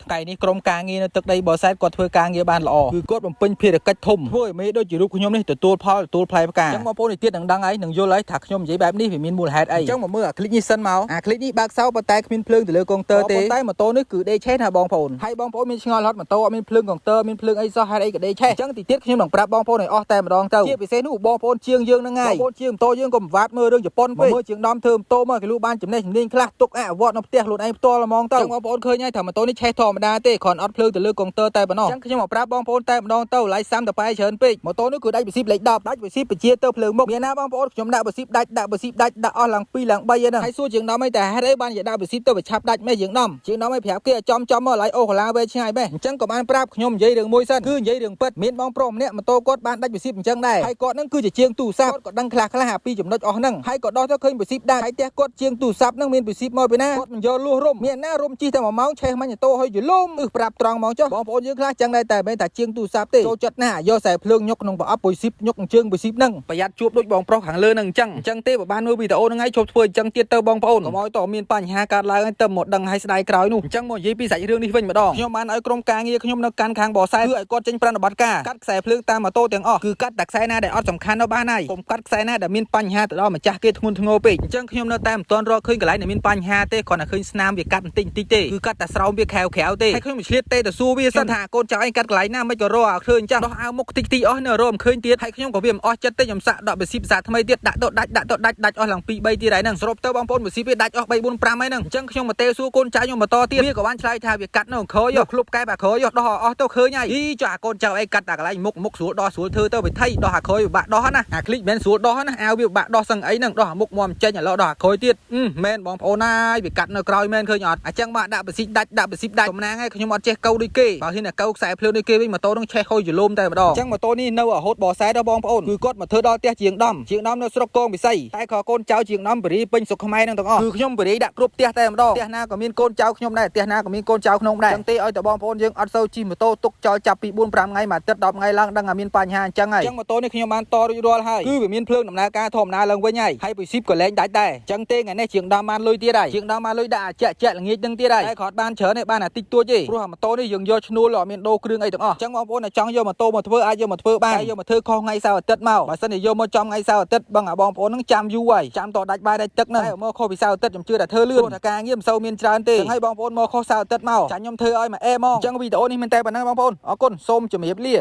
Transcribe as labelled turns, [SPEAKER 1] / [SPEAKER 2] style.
[SPEAKER 1] ថ្ងៃនេះក្រុមការងារនៅទឹកដីបរសែតគាត់ធ្វើការងារបានល្អគឺគាត់បំពេញភារកិច្ចធំធ្វើឲ្យមេដូចជារូបខ្ញុំនេះទទួលផលទទួលផ្លែផ្កាអញ្ចឹងបងប្អូននេះទៀតនឹងដឹងហើយនឹងយល់ហើយថាខ្ញុំនិយាយបែបនេះវាមានមូលហេតុអីអញ្ចឹងមកមើលអាคลิกនេះសិនមកអាคลิกនេះបើកសោប៉ុន្តែគ្មានភ្លើងទៅលើកុងទ័រទេប៉ុន្តែម៉ូតូនេះគឺដេកឆេះណាបងប្អូនហើយបងប្អូនមានឆ្ងល់ហត់ម៉ូតូអត់មានភ្លើងកុងទ័រមានភ្លើងអីសោះហេតុអីក៏ដេកឆេះអញ្ចឹងទីទៀតខ្ញុំនឹងប្រាប់បងប្អូនឲ្យអស់តែម្ដងទៅជាពិសេសនោះបងប្អូនជាងយើងហ្នឹងហើយបងប្អូនជាងម៉ូតូយើងក៏មិនវ៉ាតមើលរឿងជប៉ុនពេកមើលជាងដំធ្វើម៉ូតូមកគេលូបានចំណេះជំនាញខ្លះទុកអនុវត្តនៅផ្ទះខ្លួនឯងផ្ទាល់ហ្មងទៅអញ្ចឹងបងប្អូនឃើញហើយថាម៉ូតូនេះឆេះធម្មតាទេគ្រាន់អត់ភ្លើងទៅលើកុងទ័រតែប៉ុណ្ណោះអញ្ចឹងខ្ញុំមកប្រាប់បងប្អូនតែម្ដងទៅឡៃសាំតប៉ែច្រើនពេកម៉ូតូនេះគឺដាច់បស៊ីបលេខ10ដាច់បស៊ីបបជាទៅភ្លើងមុខមានណាបងប្អូនខ្ញុំដាក់បស៊ីបដាច់ដាក់បស៊ីបដាច់ដាក់អស់ឡើង2ឡើង3ហ្នឹងហើយសួរជាងដំអីតែហេតុអីបានជាដាក់បស៊ីបទៅវាឆាប់ដាច់ម៉េះជាងដំជាងដំឲ្យប្រាប់គេឲ្យចំចំមកឡៃអូកាឡាវែឆ្ងាយម៉េះអញ្ចឹងក៏បានប្រាប់ខ្ញុំនិយាយរឿងមួយសិនគឺនិយាយរឿងពិតមានបងប្រុសម្នាក់ម៉ូតូគាត់បានដាច់បស៊ីបអញ្ចឹងដែរហើយគាត់នឹងគឺជាជាងទូរស័ព្ទគាត់ក៏ដឹងខ្លះខ្លះអាពីចំណុចអស់ហ្នឹងហើយក៏ដោះទៅឃើញបស៊ីបដាច់ហើយផ្ទះគាត់ជាងទូរស័ព្ទហ្នឹងមានបស៊ីបមកពីណាគាត់មិនយកលួសរុំមានណារុំជីតែ1ម៉ោងឆេះមាញ់ម៉ូតូហើយយលំអឺប្រាប់ត្រង់ហ្មងចុះបងប្អូនយើងខ្លះចឹងដែរតែមិនថាជាងទូរស័ព្ទទេចូលចិត្តណាស់យកខ្សែភ្លើងញុកក្នុងប្រអប់ពុយស៊ីបញុកជើងពុយស៊ីបហ្នឹងប្រយ័ត្នជួបដូចបងប្រុសខាងលើហ្នឹងអញ្ចឹងអញ្ចឹងទេបើបានមើលវីដេអូហ្នឹងហើយជប់ធ្វើអញ្ចឹងទៀតទៅបងប្អូនកុំឲ្យតមានបញ្ហាកើតឡើងហើយទៅមកដឹងឲ្យស្ដាយក្រោយនោះអញ្ចឹងមកនិយាយពីសាច់រឿងនេះវិញម្ដងខ្ញុំបានឲ្យក្រុមការងារខ្ញុំនៅកាន់ខាងបរសែគឺឲ្យគាត់ចេញប្រតិបត្តិការកាត់ខ្សែភ្លើងតាមម៉ូតូទាំងអស់គឺកាត់តែខ្សែណាដែលអត់សំខាន់នៅបានហើយកុំកាត់ខ្សែណាដែលមានបញ្ហាទៅដល់ម្ចាស់គេធ្ងន់ធ្ងរពេកអញ្ចឹងខ្ញុំនៅតែមិនទាន់រកឃើញកន្លែងដែលមានបញ្ហាទេគ្រាន់តែឃើញស្នាមវាកាត់បន្តិចបន្តិចទេគឺកាត់តែស្រោមវាខែវក្រៅទេហើយខ្ញុំឆ្លៀតទេទៅសួរវាសិនថាកូនចៅឯងកាត់កន្លែងណាមិនក៏រកឲ្យឃើញអញ្ចឹងដោះអាវមុខតិចតិចអស់នៅរកមិនឃើញទៀតហើយខ្ញុំក៏វាមិនអស់ចិត្តទេខ្ញុំសាក់ដកបស៊ីភាសាថ្មីទៀតដាក់ទៅដាច់ដាក់ទៅដាច់ដាច់អស់ឡើង2 3ទៀតហើយហ្នឹងសរុបទៅបងប្អូនបស៊ីវាដាច់អស់3 4 5ហើយហ្នឹងអញ្ចឹងខ្ញុំមកទេសួរកូនចៅខ្ញុំបន្តទៀតវាក៏បានឆ្លើយថាវាកាត់នៅក្រោយឃ្លុបកែបអាក្រោយដោះអស់ទៅឃើញហើយអីចុះអាកូនចៅឯងកាត់តែកន្លែងមុខមុខស្រួលដោះស្រួលធ្វើទៅវិថីដោះអាក្រោយពិបាកដោះណាអាคลิกមិនស្រួលដោះណាអាវវាពិបាកដោះសឹងអីហ្នឹងដោះអាមុខមកចេញឥឡូវដោះអាក្រោយទៀតមែនបងប្អូនណាយវាកាត់នៅក្រោយមែនឃើញអត់អញ្ចឹងមកដាក់បស៊ីដាច់ដាក់បស៊ីដាច់តំណាងឯងខ្ញុំអត់ចេះកៅដូចគេបើហ៊ានតែកៅខ្សែភ្លើងដូចគេវិញម៉ូតូនឹងឆេះហុយចលុំតែម្ដងអញ្ចឹងម៉ូតូនេះនៅរហូតបសែដល់បងប្អូនគឺគាត់មកធ្វើដល់ផ្ទះជាងដំជាងដំនៅស្រុកកងពិសីតែក៏កូនចៅជាងដំបរីពេញស្រុកខ្មែរនឹងទាំងអស់គឺខ្ញុំបរីដាក់គ្រប់ផ្ទះតែម្ដងផ្ទះណាក៏មានកូនចៅខ្ញុំដែរផ្ទះណាក៏មានកូនចៅក្នុងដែរអញ្ចឹងទេឲ្យតែបងប្អូនយើងអត់សូវជិះម៉ូតូទុកចោលចាប់ពី4 5ថ្ងៃមួយអាទិត្យ10ថ្ងៃឡើងដឹងថាមានបញ្ហាអញ្ចឹងហើយអញ្ចឹងម៉ូតូនេះខ្ញុំបានតរួចរាល់ហើយគឺវាមានភ្លើងដំណើរការធម្មតាឡើងវិញហើយហើយពិស៊ីបក៏លែងដាច់ដែរអញ្ចឹងទេថ្ងៃនេះជាងដំបានលុយទៀតហើយជាងដំបានលុយដាក់អាជាក់ជាក់ល្ងាចនឹងទៀតហើយតែគាត់បានច្រើនទេបានអាតិចតួចទេព្រោះអាម៉ូតូនេះយើងយកឈ្នួលអត់មានដូរគ្រឿងអីទាំងអស់អញ្ចឹងបងប្អូនដែលចង់យកម៉ូតូមកធ្វើអាចយកមកធ្វើបានតែយកមកធ្វើខុសថ្ងៃសៅរ៍អាទិត្យមកបើសិនជាយកមកចំថ្ងៃសៅរ៍អាទិត្យបងអាបងប្អូននឹងចាំយូរហើយចាំតដាច់បាយដាច់ទឹកហ្នឹងតែមកខុសពីសៅរ៍អាទិត្យខ្ញុំជឿថាធ្វើលឿនព្រោះថាការងារមិនសូវមានច្រើនទេអញ្ចឹងឲ្យបងប្អូនមកខុសសៅរ៍អាទិត្យមកចាញ់ខ្ញុំធ្វើឲ្យមកអេហ្មងអញ្ចឹងវីដេអូនេះមានតែប៉ុណ្្នឹងបងប្អូនអរគុណសូមជម្រាបលា។